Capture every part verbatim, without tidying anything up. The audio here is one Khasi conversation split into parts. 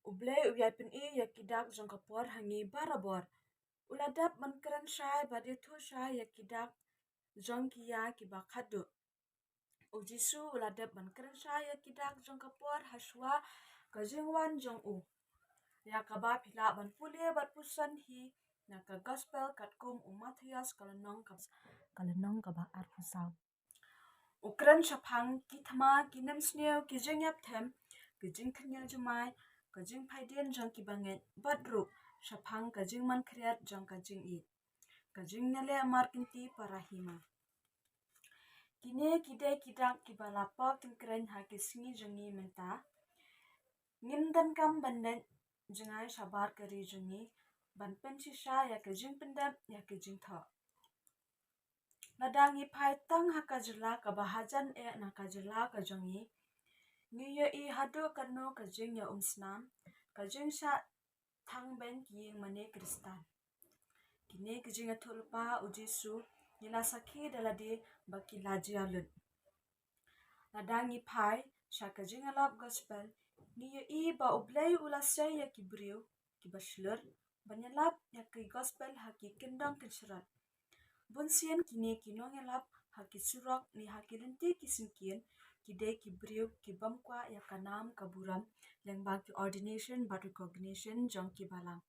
U Blei u ïai pyni ïa ki dak jong ka por ha ngi barabor. U la dep ban kren shai bad ïathuh shai ïa ki dak jong ki ïa kiba khatduh. U Jisu u la dep ban kren shai ïa ki dak jong ka por hashwa ka jingwan jong u, ïa kaba phi lah ban pule bad puson hi na ka gospel katkum u Mathaios ka lynnong ka, ka lynnong kaba arphew saw. U kren shaphang ki thma, ki nemsniew, ki jingïap them, ki jingkhynñiuh jumai, ka jingphaidien jong ki bangeit, bad ruh shaphang ka jingman khriat jong ka jingïeit, ka jingïaleh markynti para hima. Kine ki dei ki dak kiba la pop tyngkreiñ ha ki sngi jong ngi mynta. Ngim donkam ban leit jngai shabar ka ri jong ngi ban pynshisha ïa ka jingpyndep ïa ka jingthoh. Lada ngi phai tang ha ka jylla kaba hajan eh na ka jylla ka jong ngi, ngi ïohi haduh katno ka jingïaumsnam, ka jingshah thangbeiñ ki ïing mane Khristan. Kine ki jingïathuhlypa u Jisu ngi la sakhi da lade ba ki la jia lut. Lada ngi phai sha ka jingïalap gospel, ngi ïohi ba U Blei u la sei ïa ki briew kiba shlur ban ïalap ïa ki gospel ha ki kyndong kynshrot. Bun sien kine ki nongïalap ha ki surok ne ha ki lynti ki syngkien ki dei ki briew ki bym kwah ïa ka nam ka burom lyngba ki ordination bad recognition jong ki balang.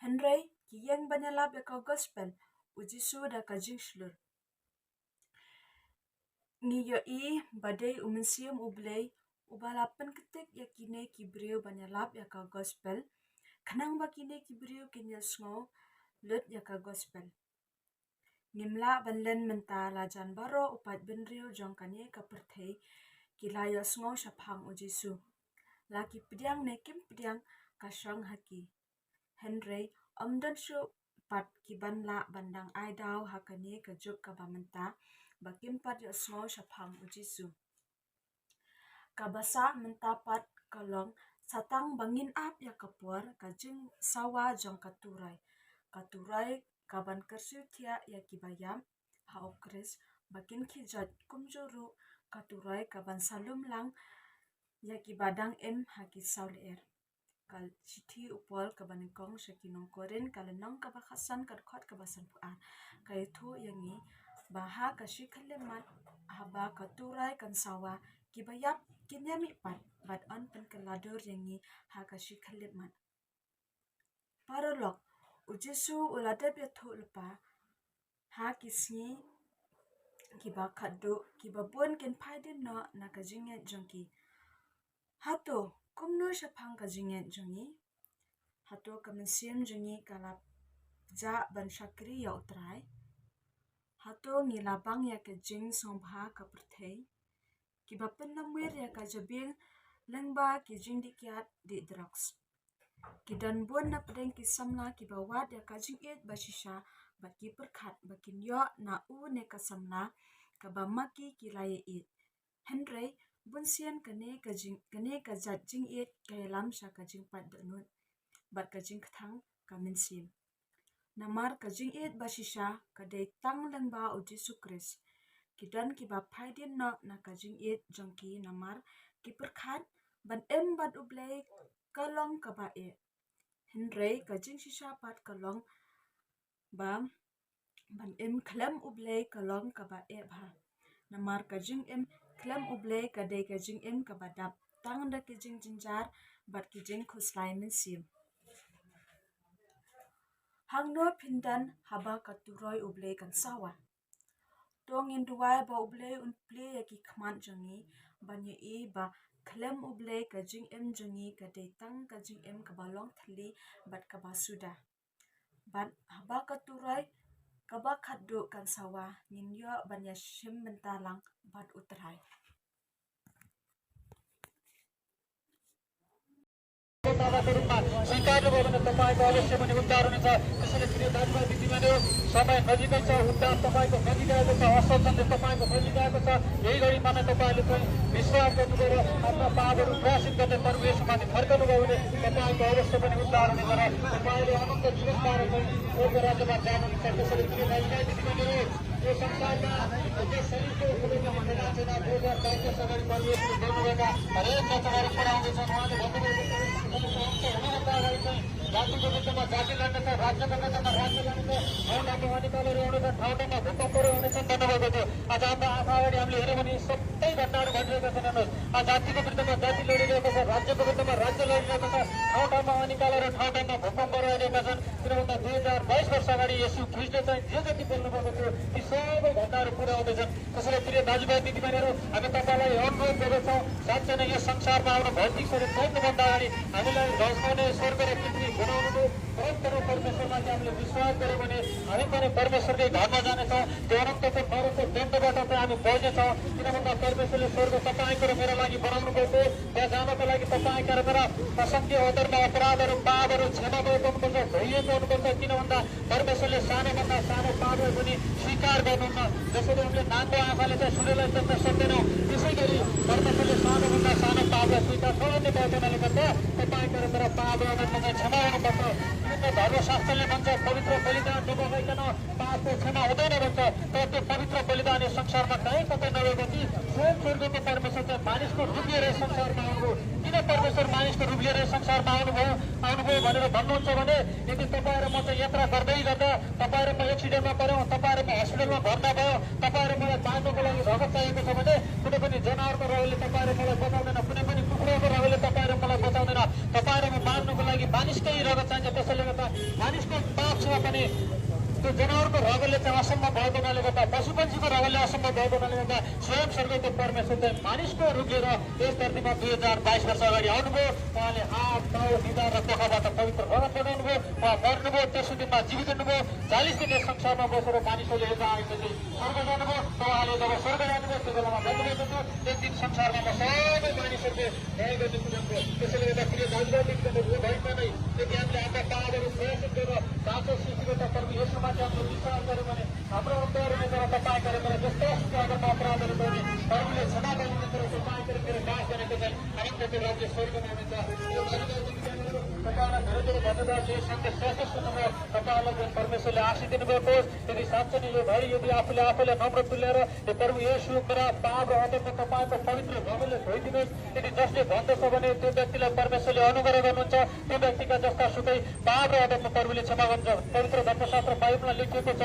Hynrei ki ïeng ban ïalap ïa ka gospel u Jisu da ka jingshlur. Ngi ïohi ba dei u Mynsiem U Blei uba la pynktik ïa kine ki briew ban ïalap ïa ka gospel, khnang ba kine ki briew kin ïohsngew lut ïa ka gospel. Ngim lah ban len mynta la jan baroh u paid bynriew jong kane ka pyrthei ki la ïohsngew shaphang u Jisu. La ki pdiang ne kim pdiang ka shong ha ki. Hynrei ym don shuh pat ki ban lah ban dang ai daw ha kane ka juk kaba mynta ba kim pat ïohsngew shaphang u Jisu. Kaba sah mynta pat ka long sa tang ba ngin ap ïa ka por ka jingsawa jong ka Turai. Ka Turai ka ban kyrsiew thiah ïa kiba ïap ha u Khrist ba kin khie jot, kumjuh ruh ka Turai ka ban sa lum lang ïa kiba dang im ha ki saw lyer. Ka shithi u Paul kaba nyngkong sha ki nong Korinth ka lynnong kaba khatsan ka dkhot kaba sanphew ar ka ïathuh ïa ngi ba ha ka shi khyllipmat haba ka Turai kan sawa, kiba ïap kin ïamih pat bad yn pynkylla dur ïa ngi ha ka shi khyllipmat. Paralok, u Jisu u la dep ïathuhlypa ha ki sngi kiba khatduh kiba bun kin phaidien noh na ka jingngeit jong ki. Hato kumno shaphang ka jingngeit jong ngi? Hato ka mynsiem jong ngi ka la jah ban shakri ïa U Trai? Hato ngi la bang ïa ka jingsngewbha ka pyrthei kiba pynlamwir ïa ka jabieng lyngba ki jingdih kiad dih drugs? Ki don bun na pdeng ki samla kiba wad ïa ka jingïeit ba shisha bad ki pyrkhat ba kin ïoh na u ne ka samla kaba ma ki ki la ïeit. Hynrei bun sien kane ka jing, kane ka jait jingïeit ka ïalam sha ka jingpait dohnud bad ka jingkthang ka mynsiem. Namar ka jingïeit ba shisha ka dei tang lyngba u Jisu Khrist. Ki don kiba phaidien noh na ka jingïeit jong ki namar ki pyrkhat ban im bad U Blei ka long kaba eh. Hynrei ka jingshisha pat ka long ba ban im khlem U Blei ka long kaba eh bha. Namar ka jingim khlem U Blei ka dei ka jingim kaba dap tang da ki jingjynjar bad ki jingkhuslai mynsiem. Hangno phin don haba ka Turai U Blei kan sawa? To ngin duwai ba U Blei un plie ïa ki khmat jong ngi ban ïohi ba khlem U Blei ka jingim jong ngi ka dei tang ka jingim kaba long thylli bad kaba suda. Bad haba ka Turai kaba khatduh kan sawa, ngin ïoh ban ïashim bynta lang bad U Trai. स्वीकार नभएको तपाईँको अवश्य पनि उद्धार हुनेछ। त्यसैले प्रिय दाजुभाइ दिदीबहिनीहरू, समय नजिकै छ, उद्धार तपाईँको नजिकै आएको छ, असल सन्देश तपाईँको नजिकै आएको छ। यही घडी मात्र तपाईँले चाहिँ विश्वास गर्नुभयो र आफ्ना पापहरू प्रायश्चित गर्ने प्रभु येशूमाथि फर्कनुभयो भने तपाईँको अवश्य पनि उद्धार हुनेछ र तपाईँले अनन्त जीवन पाएर चाहिँ स्वर्ग राज्यमा जानुहुनेछ। त्यसैले प्रिय दाजुभाइ दिदीबहिनीहरू, यो संसारमा यस शरीरको कुनै पनि बेला छैन। दुई हजार बाइस अगाडि परमेश्वरले गर्नुभएका हरेक रचनाहरू पुरा हुँदैछन्। उहाँले भन्नुभएको छ, जाति लड्नेछ, राज्यको विरुद्धमा राज्य लड्नेछ, ठाउँ ठाउँमा अनिकालहरू आउनेछन्, ठाउँ ठाउँमा भूकम्पहरू आउनेछन् भन्नुभएको थियो। आज हाम्रो आँखा अगाडि हामीले हेऱ्यौँ भने सबै घटनाहरू घटिरहेका छन्। हेर्नुहोस्, आज जातिको विरुद्धमा जाति लडिरहेको छ, राज्यको विरुद्धमा राज्य लडिरहेको छ, ठाउँ ठाउँमा अनिकालहरू, ठाउँ ठाउँमा भूकम्पहरू आइरहेका छन्। किन भन्दा दुई हजार बाइस वर्ष अगाडि येशू ख्रिस्टले चाहिँ जे जति बोल्नुभएको थियो, ती सबै घटनाहरू पुरा हुँदैछन्। त्यसैले प्रिय दाजुभाइ दिदीबहिनीहरू, हामी तपाईँलाई अनुरोध गर्दछौँ, साँच्चै नै यो संसारमा आफ्नो भौतिक शरीर छोड्नुभन्दा अगाडि हामीलाई रचनाउने स्वर्ग र पृथ्वी बनाउनुभयो परमप्रभु परमेश्वरमाथि हामीले विश्वास गर्यो भने हामी पनि परमेश्वरकै घरमा जानेछौँ। त्यो अनन्तको नरकको दण्डबाट चाहिँ हामी बच्नेछौँ। किन भन्दा परमेश्वरले स्वर्ग तपाईँको र मेरो लागि बनाउनुभएको हो। त्यहाँ जानको लागि तपाईँका र मेरा असंख्य अधर्म, अपराधहरू, पापहरू क्षमा भएको हुनुपर्छ, धोइएको हुनुपर्छ। किन भन्दा परमेश्वरले सानोभन्दा सानो पापलाई पनि स्वीकार गर्नुहुन्न। जसरी हामीले नाङ्गो आँखाले चाहिँ सूर्यलाई देख्न सक्दैनौँ, त्यसै गरी परमेश्वरले सानोभन्दा सानो पापलाई स्वीकार नगर्ने भएको हुनाले गर्दा तपाईँका र मेरा पापहरू अनन्तमा चाहिँ क्षमा हुनुपर्छ। विभिन्न धर्मशास्त्रले भन्छ, पवित्र बलिदान नभइकन पापको क्षमा हुँदैन भन्छ। तर त्यो पवित्र बलिदान यस संसारमा कहीँ कतै नभएपछि स्वयं स्वर्गको परमेश्वर चाहिँ मानिसको रूप लिएर यस संसारमा आउनुभयो। किन परमेश्वर मानिसको रूप लिएर यस संसारमा आउनुभयो, आउनुभयो भनेर भन्नुहुन्छ भने, यदि तपाईँ र म चाहिँ यात्रा गर्दै गर्दा तपाईँ र म एक्सिडेन्टमा पऱ्यौँ, तपाईँ र म हस्पिटलमा भर्ना भयौँ, तपाईँ र मलाई बाँच्नको लागि रगत चाहिएको छ भने कुनै पनि जनावरको रगतले तपाईँ र मलाई बचाउँदैन, कुनै पनि कुखुराको रगतले तपाईँ र मलाई बचाउँदैन। तपाईँ र म बाँच्नको लागि मानिसकै रगत चाहिन्छ। त्यसैले गर्दा मानिसको पापसँग पनि त्यो जनावरको रगतले चाहिँ असम्भव भएको हुनाले गर्दा, पशुपन्छीको रगतले असम्भव भएको हुनाले गर्दा स्वयं स्वर्गको परमेश्वर चाहिँ मानिसको रूप लिएर यस धरतीमा दुई हजार बाइस वर्ष अगाडि आउनुभयो। उहाँले हात, टाउको, निधार र कोखाबाट पवित्र रगत बगाउनुभयो। उहाँ मर्नुभयो, तेस्रो दिनमा जीवित हुनुभयो। चालिस दिन यस संसारमा बसेर मानिसहरूले हेर्दा आएको चाहिँ स्वर्ग जानुभयो। र उहाँले जब स्वर्ग जानुभयो, त्यो बेलामा भन्नुभएको थियो, एक दिन संसारमा म सबै मानिसहरूको न्याय गर्ने कुरा हो। त्यसैले गर्दा प्रिय दाजुभाइ दिदीबहिनीहरू, यो घडीमा नै यदि हामीले हाम्रा पापहरू प्रायश्चित गरेर बाँचेर सृष्टिकर्ता प्रभु येशूमाथि हामीले विश्वास गर्यौँ भने हाम्रो अन्तरहरूभित्र तपाईँ गरेर जस्ता सुकै अगर म अपराधहरू गर्ने प्रभुले क्षमा गर्नुहुन्छ र तपाईँ गरेर मेरो नाश गर्नको चाहिँ अनन्तको राज्य स्वर्गमा हुनेछ। यो घडीमा यदि तपाईँलाई धेरै धेरै धन्यवाद छ, यो सन्देश श्रेष्ठ सुन्नुभयो। तपाईँहरूलाई चाहिँ परमेश्वरले आशिष दिनुभएको होस्। यदि साँच्चै नै यो घडी यदि आफूले आफैलाई नम्र तुल्याएर, हे प्रभु येशू, मेरा पाप र अधर्म तपाईँको पवित्र रगतले धोइदिनुहोस्। यदि जसले भन्दछ भने त्यो व्यक्तिलाई परमेश्वरले अनुग्रह गर्नुहुन्छ। त्यो व्यक्तिका जस्ता सुकै पाप र अधर्म प्रभुले क्षमा गर्नुहुन्छ। पवित्र धर्मशास्त्र बाइबलमा लेखिएको छ,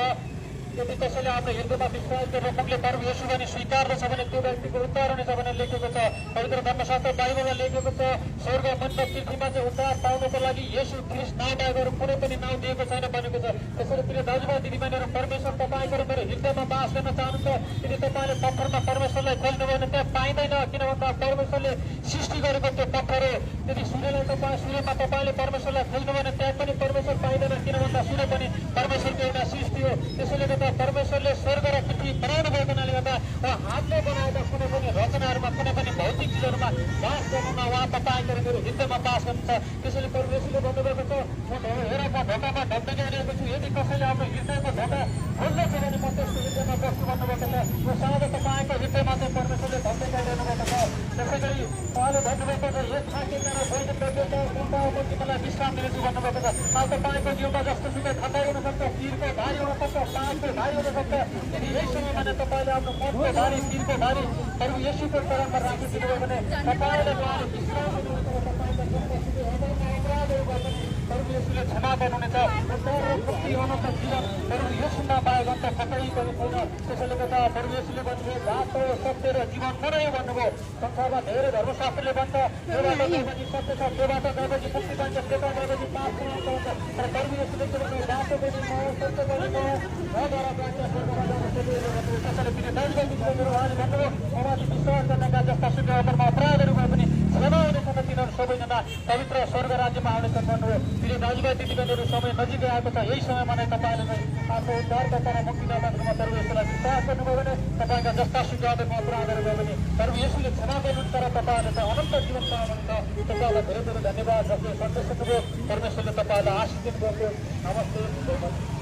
यदि कसैले आफ्नो हृदयमा विश्वास गरेर मुखले प्रभु येशू भनी स्वीकार्दछ भने त्यो व्यक्तिको उद्धार हुनेछ भनेर लेखिएको छ। पवित्र धर्मशास्त्र बाइबलमा लेखिएको छ, स्वर्ग, मण्डप, पृथ्वीमा चाहिँ उद्धार पाउनको लागि येशू ख्रीष्ट नाउँ बाहेक अरू कुनै पनि नाउँ दिएको छैन भनेको छ। त्यसैले प्रिय दाजुभाइ दिदीबहिनीहरू, परमेश्वर तपाईँको र मेरो हृदयमा बास गर्न चाहनुहुन्छ। यदि तपाईँले पत्थरमा परमेश्वरलाई खोज्नुभयो भने त्यहाँ पाइँदैन, किन भन्दा परमेश्वरले सृष्टि गरेको त्यो पत्थर हो। यदि सूर्यलाई तपाईँ, सूर्यमा तपाईँले परमेश्वरलाई खोज्नुभयो भने त्यहाँ पनि परमेश्वर पाइँदैन, किन भन्दा सूर्य पनि परमेश्वरको एउटा सृष्टि हो। त्यसैले गर्दा परमेश्वरले स्वर्ग र पृथ्वी बनाउनु भएको हुनाले गर्दा उहाँ हातले बनाएका कुनै पनि रचनाहरूमा, कुनै पनि भौतिक चिजहरूमा बास गर्नुहुन्न। उहाँ तपाईँको र मेरो हृदयमा बास गर्नुहुन्छ। त्यसैले प्रभु येशूले भन्नुभएको छ, म ढो-, हेर, म ढोकामा ढकढकी रहेको छु। यदि कसैले आफ्नो हृदयको ढोका खोल्दछ भने म त्यसको हृदयमा बस्छु भन्नुभएको छ। यो साँझ तपाईँको हृदयमा चाहिँ परमेश्वरले ढकढकी रहेको छ। त्यसै गरी उहाँले भन्नुभएको छ, यो थाकेका र बोझ बोकेका, म तिमीलाई विश्राम दिनेछु भन्नुभएको छ। आज तपाईँको जिउमा जस्तो सुकै थकाइ हुन सक्छ, शिरको भारी हुन सक्छ, पाँचको भारी हुन सक्छ। यदि यही समयमा नै तपाईँले आफ्नो मनको भारी, शिरको भारी प्रभु येशूको चरणमा राखिदिनुभयो भने तपाईँलाई उहाँले विश्राम दिनुहुन्छ र तपाईँका जम्मा सुकै अधर्म अपराधहरू गर्दा पनि प्रभु येशूले क्षमा गर्नुहुनेछ। उद्धार र मुक्ति हुनको जीवन प्रभु येशूमा बाहेक अन्त कतै पनि छैन। त्यसैले गर्दा प्रभु येशूले भन्नुभयो, "बाटो, सत्य र जीवन म नै हो" भन्नुभयो। संसारमा धेरै धर्मशास्त्रले भन्छ, "योबाट गएपछि सत्य छ, त्योबाट गएपछि मुक्ति पाइन्छ, त्यता गएपछि पाप समाप्त हुन्छ।" तर प्रभु येशूले के भन्नुभयो? "बाटो पनि म हो, सत्य पनि म हो, मद्वारा बाहेक स्वर्गमा जान सकिँदैन" भन्नुभयो। त्यसैले प्रिय दाजुभाइ दिदीबहिनीहरू, उहाँले भन्नुभयो, "ममाथि विश्वास गर्नेका जस्ता सुकै अधर्म अपराधहरू भए पनि क्षमा हुनेछन्, तिनीहरू सबैजना पवित्र स्वर्ग राज्यमा आउनेछन्" भन्नुभयो। प्रिय दाजुभाइ दिदीबहिनीहरू, समय नजिकै आएको छ। यही समयमा नै तपाईँले नै आफ्नो उद्धारकर्ता र मुक्तिदाताको रूपमा प्रभु येशूलाई विश्वास गर्नुभयो भने तपाईँका जस्ता सुकै अधर्म अपराधहरू भए पनि प्रभु येशूले क्षमा गर्नुहुन्छ र तपाईँले चाहिँ अनन्त जीवन पाउनुहुन्छ। तपाईँलाई धेरै धेरै धन्यवाद, जसले सन्देश सुन्नुभयो। परमेश्वरले तपाईँलाई आशिष दिनुभएको। नमस्ते।